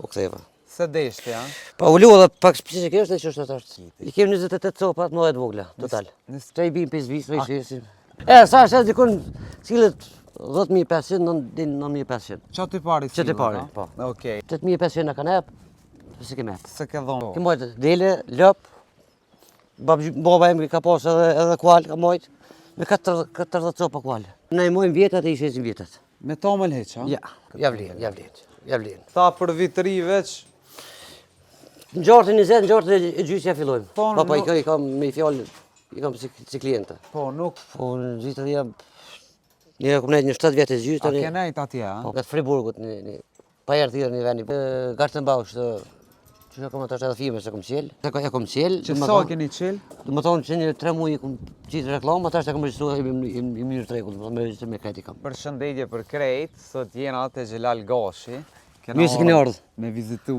U ktheva. Se deshti, a? Pa u lodha pak psikisht dhe qështë tash. I kemi 28 copa të mëdha të vogla, total. Të i bim për Zvicrë, i shesim. E, sa është dikun, sillet 10.500, 9.500. Që ty pari Që ty pari, po. Okej. 8.500 në kanë ep, s'e kemi ep. S'e ke dhonë. Kemi majtë dele, lop, baba im ka pas edhe, edhe kual, ka majtë, me 40 copa kual. Ne i mojmë vjetat e i shesim vjetat. Me tamël heq, a? Ja, ja vlen, ja vlen, ja vlen. Tha për vit të ri veç? Në gjashtë e 20, në gjashtë e gjysë ja fillojmë. Po, po, i kam, i kam me i fjalë, i kam si, si klienta. Po, nuk... Po, në gjithë jam... Një kom nejtë një 7 vjetë e gjysë. A ke nejtë atje, a? Po, këtë Friburgut, një, një, pa erë thirë një veni. Gartenbau, që që që kom atë është edhe firme se kom qelë. Se e kom qelë. Që sa keni qelë? Do më thonë që një tre muj kom qitë reklamë, ata është e kom regjistu i mënyrë tregut, do më thonë me regjistu me krejt i kam. Përshëndetje për krejt, sot jena te Xhelal Gashi. Mirë se keni ardhë. Me vizitu.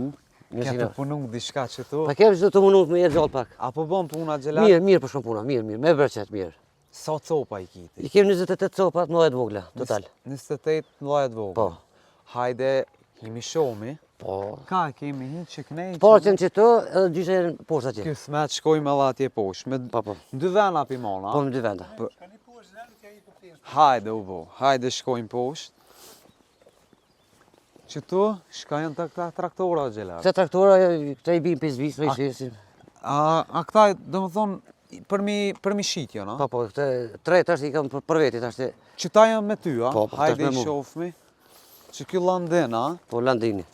Ke të punu diçka që tu? Pa kemi që të punu me jetë gjallë pak. A po bon puna Xhelal? Mirë, mirë po shkon puna, mirë, mirë, me bereqet, mirë. Sa copa i ki ti? I kemi 28 copa të mëdha të vogla, total. 28 të mëdha të vogla. Po. Hajde, himi shohmi. Po. Ka kemi hi që knej. Po, që në qëto, edhe gjysha janë poshtë atje. Kismet shkojmë edhe atje poshtë. Me po, po. Në dy venda pi mona. Po, në dy venda. Po. Hajde u bo, hajde shkojmë poshtë. Qëtu, shka janë të këta traktora, Xhelal? Këta traktora, këta i bim për Zvicrë, i shesim. A, a këta, do më thonë, për mi, për mi shit, jo, no? Po, po, këta tre tash i kam për, për veti, tash të... Qëta janë me ty, a? Po, po, Hajde i shofmi. Që kjo Landin, a? Po, Landini.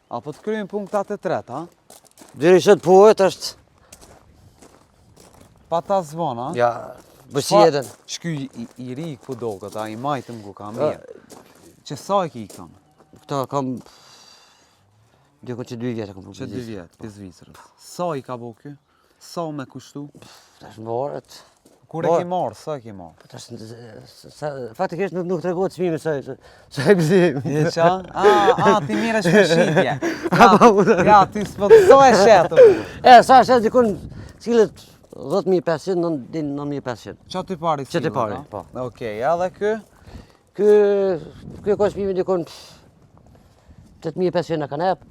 A po të kryejnë punë këta të tretë, a? Deri sot po e tash Pa ta s'bon, a? Ja, bësi edhe. Qëky i, i ri ku do këta, i majtëm ku ka mirë. Që sa e ki këta? Këta kam... Diku që dy vjetë kam Që dy vjetë, për Zvicrës. Sa i ka bo ky? Sa me kushtu? Tash varet. Kur e ki marrë, sa e ki marrë? Po tash, faktikisht nuk, nuk tregohet çmimi sa, sa e blejmë. E qa? A, a, ti mirresh me shitje. Ja, ja, ti s'po të sa e shet të E, sa e shet dikun, sillet 10.500, 9.500. Qa ty pari Që ty pari, po. Okej, edhe ky? Ky, ky ka çmimin dikun 8.500 në kanë ep,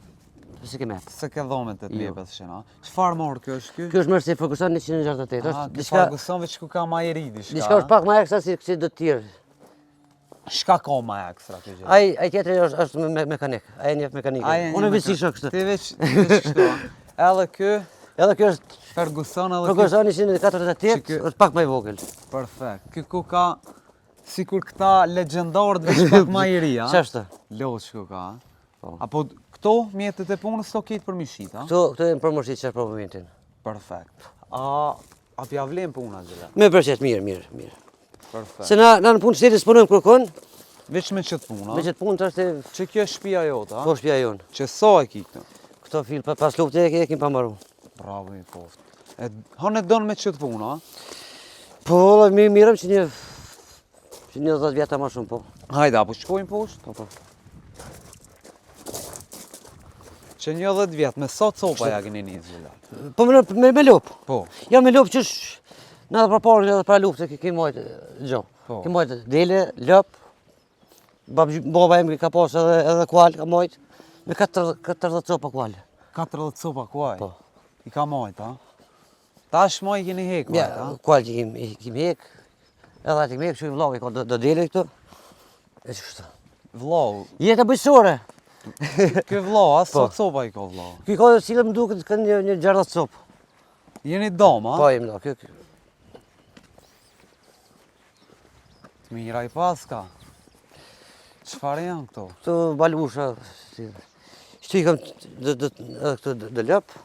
S'e kemi ep. S'e ke dhonë 8500, a? Çfarë marke është ky? Ky është Massey Ferguson 168. Është diçka Ferguson veç ku ka ma i ri diçka. Diçka është pak më ekstra si si do të tjerë. Çka ka ma ekstra kjo gjë? Ai ai tjetri është është me, mekanik. Ai njeh mekanik. Unë veç isha kështu. Ti veç veç kështu. Edhe ky Edhe ky është Ferguson edhe ky. Ferguson 148 është pak më i vogël. Perfekt. Ky ku ka sikur këta legjendarët veç pak më i ri, a? Ç'është? Loç ku ka. Po. Apo këto mjetet e punës këto kitë për mi shit, a? Këto, këto janë për me shit që për momentin. Perfekt. A, a pja vlen puna Xhelal? Me bereqet, mirë, mirë, mirë. Perfekt. Se na, na në punë shtetit s'punojmë kërkon. Veç me qëtë punë, a? Me qëtë punë të është... Që kjo është shpia jote, a? Po, shpia jonë. Që sa e ki këto? Këto fill, pa, pas lufte e kim pa maru. Bravo i poftë. E, hanë e donë me qëtë punë, a? Po, mi mirëm që një Që një 10 vjeta ma shumë, po. Hajde, apo shkojmë poshtë? Po, po. Që një 10 vjetë, me sa copa ja keni nisë, Xhelal? Po, me, me, me lopë. Po. Ja, me lopë qysh, në edhe përpara, edhe para lufte, kemi majtë gjo. Po. Kemi majtë dele, lopë, baba im ka pas edhe, edhe kual, ka majtë, me 40 copa kual. 40 copa kual? Po. I ka majtë, a? Tash ma i keni hek, ja, kual që i kemi hek, edhe atë kemi hek, që i vllau i ka do, do dele këtu, e që kështu. Vllau? Jeta bujqësore. Ky vllau, a po. sa copa i ka vllau? Ky ka dhe cilë më duket kanë një, një 60 copë. Jeni doma? Po, jemi do, ky. Të mira i paska. Çfarë janë këto? Këto balusha, si. Shtu i kam edhe këto do lopë.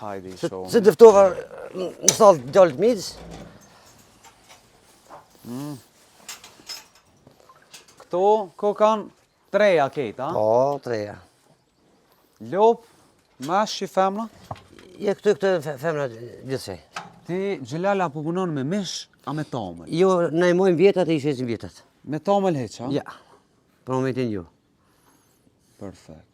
Hajde i shohim. Se dëftova në stallë djalit mixhës. Mm. Këto ko kanë t'reja kejt, a? Po, t'reja. Lopë, meshkuj femna? Je këto këto femna gjithsej. Ti, Xhelal, a po punon me mish, a me tamël? Jo, ne i mojmë vjetat e i shesim vjetat. Me tamël heq, a? Ja, për momentin jo. Perfekt.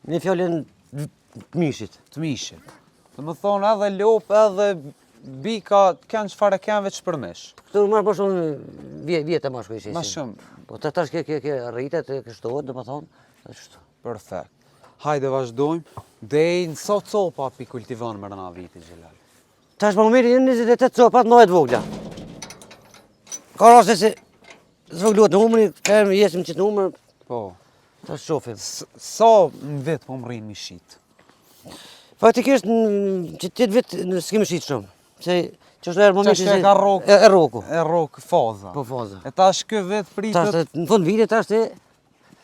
Në fjalën të mishit. Të mishit. Të më thonë edhe lopë edhe... Bi ka kanë çfarë kanë veç për mish. Këtu më më shumë vjet vjet më shkoj Më shumë. Po të tash ke ke ke rritet, ke shtohet, domethënë, kështu. Perfekt. Hajde vazhdojmë. Dej në sa copa pi kultivon mrena vitit Xhelal. Tash më mirë janë 28 copa të vogla. Ka raste se zvogëlohet numri, kërë jesim qitë numër, Po. tash shofim. Sa në vit po mrrin mi shit? Faktikisht në që të vit në s'kemi shit shumë. Se që është erë momenti Që është e ka rrok- E, e rroku. E rrok faza. Po faza. E tash ky vit pritet, Tash në fund vitit tash te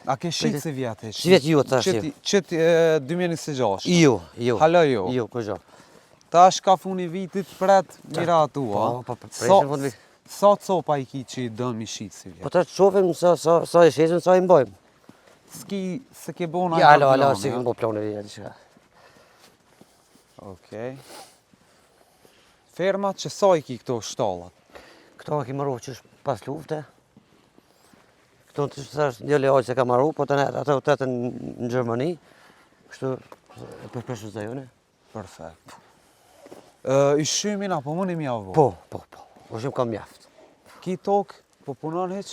a ke shit si vjet e Si vjet jo, tash jo. Qit e, 2026. jo, jo. Hala jo. Jo, po jo. Tash ka funi vitit pret miratu, a? Po, po, po, Sa- presim fund vitit. Sa copa i ki që i dëm i shit si vjet? Po tash shohim sa sa sa i shesim, sa i mbajmë. S'ki, se ke bona Ja, alo, alo, si kemi po plane ja diçka. Okej. Ferma që sa i ki këto shtallat? Këto e kemi marru qysh pas lufte. Këto të thash djali aq se ka marru, po tani ato të në në Gjermani. Kështu e për për zajone. Perfekt. Ë, i shymin apo mundi mi avo? Po, po, po. Po shumë kam mjaft. Ki tokë, po punon hiq?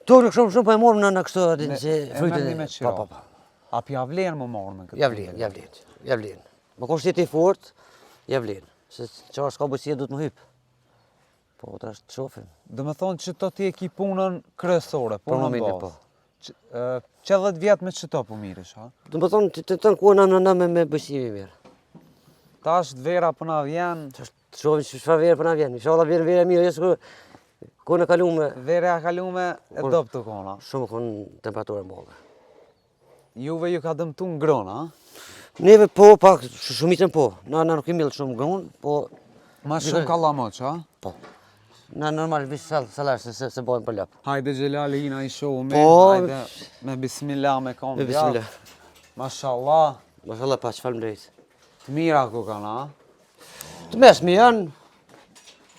Tokë nuk shumë shumë po e morëm në në kështu atë Me- se e merrni me qira. Po, po, po. A pja vlen më marrë me këtë? Ja vlen, ja vlen, ja vlen. Më kush ti fort, ja vlen. Se çfarë s'ka bujqësia duhet më hyp. Po tash të shohim. Dhe me thonë që to ti e ki punën kryesore, Për punën momentin, bazë. po. Që, ë, që 10 vjet me qëto po mirësh, ha? Do të thonë të të kohën na na me me bujqësi mirë. Tash të vera po na vjen, Tash të shohim që çfarë verë po na vjen. Inshallah vjen vera e mirë, jo sikur kohën e kalume vera e kalume e Po. dobët të kona. shumë kon temperaturë e madhe. Juve ju ka dëmtu në grona, ha? Neve po pak shumicën po. Na na nuk kemi mjellë shumë grunë, po Ma shumë kallamoq, ha? po. Na normal veç sal salash se se, se bojmë për lop. Hajde Xhelali hina i shohu me, Po. hajde me bismillah me kom Me bismillah. Mashallah, Mashallah paç faleminderit. të mira ku kanë, ha? Të mesmi janë,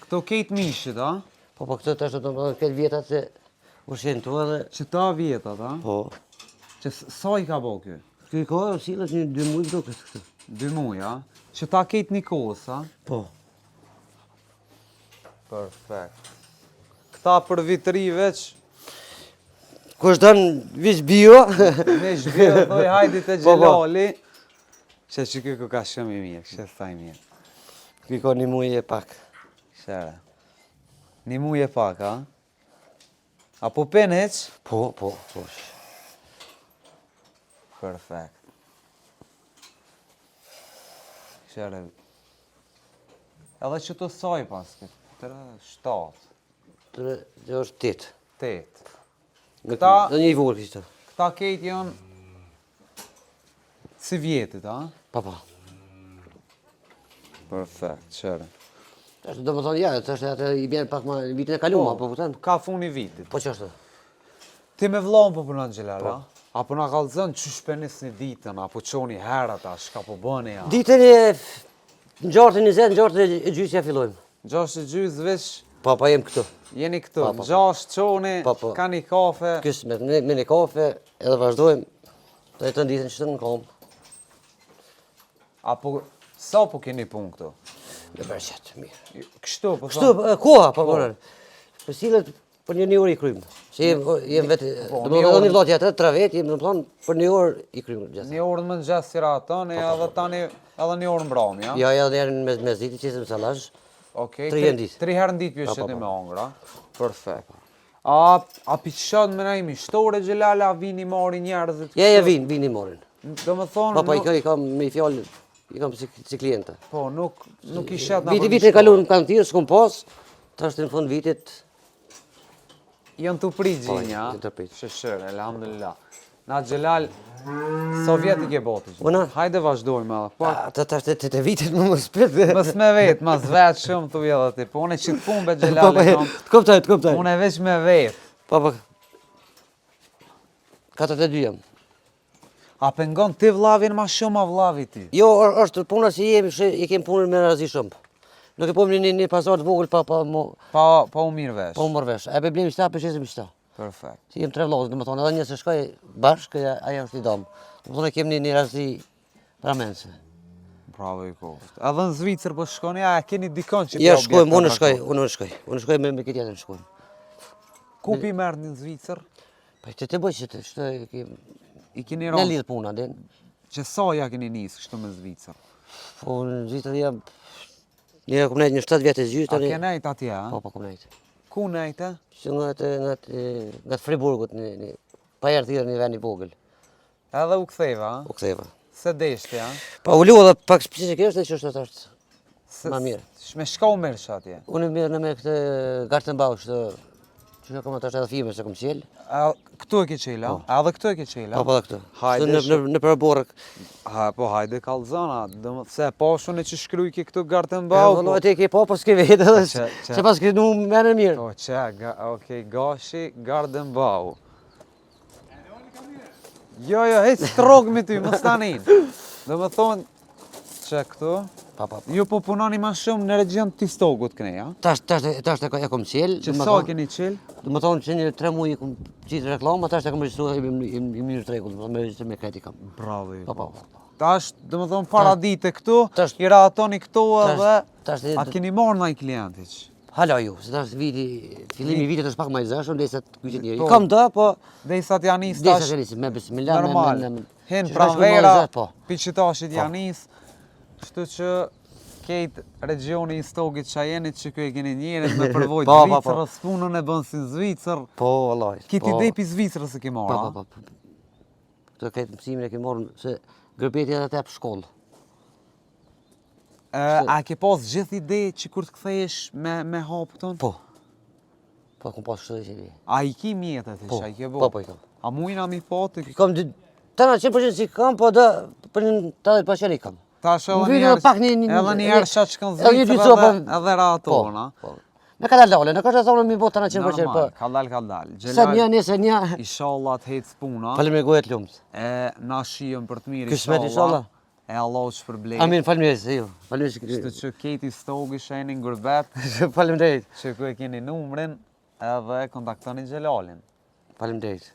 Këto kejt mishit, ha? po po këto tash do të thonë këtë vjetat se ushqen tu edhe Që ta vjetat, ha? po. Që sa i ka bo ky? Ky ka sillet një dy muaj duket kështu. Dy muaj, ha? Që ta kejt një kohës, ha? Po. Perfekt. Këta për vitëri veç, Kush don veç bio? me shbio, thoj hajdi te Po, po. Xhelali. Që që ky ku ka shumë i mirë, që tha i mirë. Ky ka një muaj e pak. Shere. Një muj e pak, ha? A po pen hiq? Po, po, po. Perfekt. Shere. Edhe që të saj pas këtë, 3, 7, 3, 6, 8. 8. Këta... Këta- Dhe një i vogël kishte. Këta kejt janë si vjetit, ha? Po, po. Perfekt, qëre. Tash do të thonë, ja, tash atë i bjen pak më vitin e kaluar, po kupton? Ka funi vitit. Po ç'është? Ti me vllahun po punon Xhelal, a? A po na kallzon qysh pe nisni ditën, apo qoni herët, a shka po bëni, a? Ditën e në gjashtë e 20, në gjashtë e gjysë ja fillojmë. Gjashtë e gjysë veç Po, po jem këtu. jeni këtu, Po, po, po. gjashtë qoni, Po, po. ka një kafe. Kës me, me, me një kafe, edhe vazhdojmë. Të të ditën që të në kom. Apo sa po keni punë këtu? Me bërqet, mirë. Kështu, po Kështu, thon. e, koha, po, po, po sillet për një një orë i krymë. Se jem, jem vetë, Po, do një më thonë orë- një vlla tjetër, tre vetë, jem, do më thonë, për një orë i krymë gjithë. Një orë në mëngjes si ratoni, edhe tani edhe një orë mbrëmje, a? Ja, ja, edhe herë në mes mesditë, qesim salazh. Okej, Tri herë në ditë. Tri herë në ditë ju Po, po, shitni po. me hongra. Perfekt. A a piqon me na mishtore Xhelal, a vini marrin njerëzit? Ja, ja, vin, vin i morin. Do më thonë, Po, po, i nuk- kam, i kam me i fjalë, i kam si, si klienta. po, nuk, nuk i shet na Viti, për vitin e mishtore. kaluar më kanë thirrë, s'kum pas, tash në fund vitit, Janë të prit Po, gjinja. janë të prit. Shëshër, elhamdulillah. Na Xhelal, sa vjet i ke boti? Unë? Hajde vazhdojmë edhe pak. a, të tash të, të, të vitit më mos pyet. Mos me vet, mas vet shumë thu edhe ti. Po unë që të punë be Po, Xhelal, po, e kam. të kuptoj, të kuptoj. Unë e veç me vet. Po, po. 42 jam. A pengon ti vllavin ma shumë a vllavi ti? Jo, është puna si jemi, i kemi punën me razi shumë. Nuk e pojmë një, një, një pazar të vogël pa, pa, mo, Pa, pa u mirë vesh. pa u marrë vesh. E pe blejmë qëta, pe shesim qëta. Perfekt. Si jem tre vëllezër, domethënë, edhe nëse shkoj bashkë, ajo është i dam. Domethënë, kemi një, një razi pramense. Bravo i koftë. Edhe në Zvicër po shkoni, a e keni dikon që Jo, shkojmë, unë shkoj, unë shkoj. Unë shkoj me me këtë tjetër shkojmë. Ku pi merrni në Zvicër? Po të të bëj që të shtë i I keni Ne rënë, lidh puna, din. që sa ja keni nisë kështu me Zvicër? Po në Zvicër jam Një kom nejt një 7 vjet e gjysë A tani. ke nejt atje, a? Po, po kom nejt. Ku nejte? Që nga të nga të nga të Friburgut në një pa herë thirrë një vend i vogël. Edhe u ktheva, a? U ktheva. Se deshti, a? Pa u lu edhe pak psikisht dhe që është tash. Se, Ma mirë. sh- Me shka u merrsh atje? Unë mirë në me këtë Gartenbau kështu që kam tash edhe firmë se kom qel. A, këtu e ke qela? A edhe këtu e ke qela? Po po edhe këtu. Hajde, Në në në për borë. Ha, po hajde kallzona, do më se po shumë që shkruaj ke këtu Po, Gartenbau. po, ti ke po, po s'ke vetë edhe Që- që- se pas ke nu merë mirë. Po që, ga, okej, Gashi Gartenbau. Jo, jo, hec strog me ty, mos tanin. Do më thonë, që këtu, Pa, pa, pa. ju po punoni ma shumë në region të Istogut këne, ja? Tash tash tash e kom qel, Që do më sa thonë- keni qel? Do më thonë që një tre muaj kom qitë reklama, tash e kom regjistruar i i mirë tregut, do më thonë me regjistru me kredi kam. Bravo ju. Po, po, po. po. Tash, do më thonë, para dite këtu, Tash- i rahatoni këtu Tash- edhe, tash a keni marrë ndaj klientit? Hala ju, se tash viti, fillimi i vitit është pak më i zëshëm, derisa të kyçet njeri. Po. Kam do, po Derisa t'ja nis derisa tash, të nisim me bismillah, me normal, me me. hen që shkoj pranvera, më zë, po. pi qytashit Po. ja nis, kështu që kejt regioni i Istogit që jeni që kjo e keni njerëz me përvojë Po, po, po. Zvicrës, punën e bën si në Zvicër. Po, vallahi. Kiti po. ide pi Zvicrës e ke marrë, Po, a? po, po. Këto këtë mësimin e ke marrë se gërbeti edhe të jep shkollë. E, a ke pas gjithë ide që kur të kthehesh me, me hap këton? Po. Po, kom pas kështu që A i ki mjetet e Po, që a i ke bo? po, po, i kam. A mujna mi po të... Kam dy, tëna 100% si kam, po do, për një 80% i kam. Tash edhe Më një vjen herë, edhe pak një- një- edhe një herë shatë shkon edhe një Zvicër dy edhe, copa. edhe rahatona. Po, po. Me ka dalë, në ka thonë mi bo tëna 100%, po. Normal, ka dal, ka dal. Sa një, nesër një. Inshallah të hecë puna. Faleminderit gojet lumt. E na shihem për të mirë, Kismet, inshallah. E Allahu të shpërblej. Amin, faleminderit se ju. Faleminderit. Kështu që kejti Stogi sheni në gurbet, Faleminderit. që ku e keni numrin, edhe kontaktoni Xhelalin. Faleminderit.